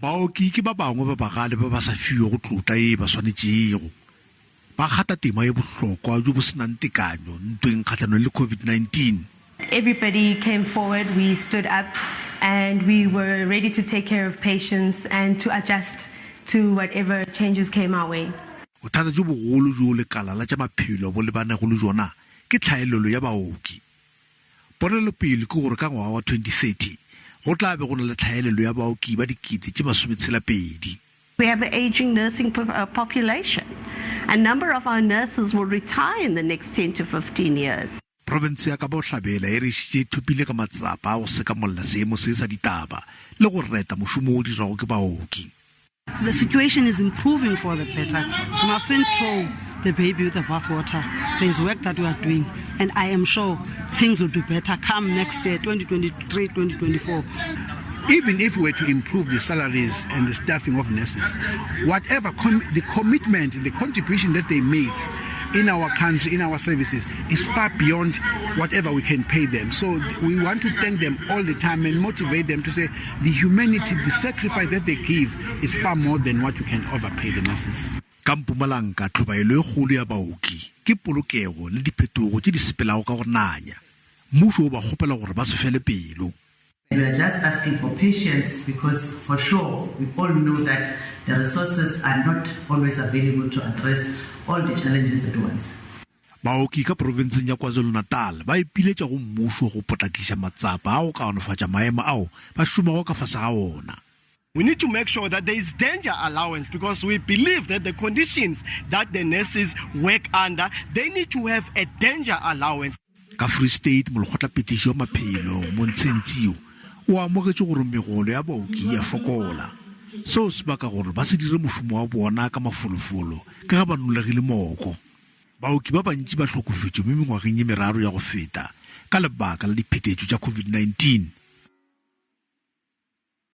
Baoki ke ba bangwe ba bagale ba ba sa fiwego tlotla ye e ba swanetšego. Ba kgatha tema ye bohlokwa bjo bo se nang tekanyo ntweng kgahlanong le COVID-19. Everybody came forward, we stood up and we were ready to take care of patients and to adjust to whatever changes came our way. Bothata bjo bogolo bjo lekala la tša maphelo bo lebanego le bjona ke tlhaelelo ya baoki. Ponelopele ke gore ka ngwaga wa 2030 go tla be go na le tlhaelelo ya baoki ba diketetšemasometshelapedi. We have an aging nursing population. A number of our nurses will retire in the next 10 to 15 years. Profense ya Kapa Bohlabela e re šetše e thopile ka matsapa a go sekamolla seemo se sa ditaba le go reta mošomo wo o dirwago ke baoki. The situation is improving for the better. We mustn't throw the baby with the bathwater. There is work that we are doing, and I am sure things will be better come next year, 2023, 2024. Even if we were to improve the salaries and the staffing of nurses, whatever com the commitment, the contribution that they make in our country, in our services, is far beyond whatever we can pay them. So we want to thank them all the time and motivate them to say the humanity, the sacrifice that they give is far more than what you can overpay the nurses. Ka Mpumalanga, tlhobaelo e kgolo ya baoki ke polokego le diphetogo tše di sepelago ka go nanya. Mmušo o ba kgopela gore ba se fele pelo. We are just asking for patience because for sure we all know that the resources are not always available to address all the challenges at once. Baoki ka profenseng ya KwaZulu-Natal ba ipiletša go mmušo go potlakiša matsapa a go kaonefatša maemo ao ba šomago ka fase ga ona. We need to make sure that there is danger allowance because we believe that the conditions that the nurses work under, they need to have a danger allowance. Ka Free State, molekgotlaphethiši wa maphelo, Montsheng Tsio, o amogetše gore megolo ya baoki e a fokola. Seo se baka gore ba se dire mošomo wa bona ka mafolofolo ka ge ba nolegile mooko. Baoki ba bantši ba hlokofetše mo mengwageng ye meraro ya go feta ka lebaka la diphetetšo tša COVID-19.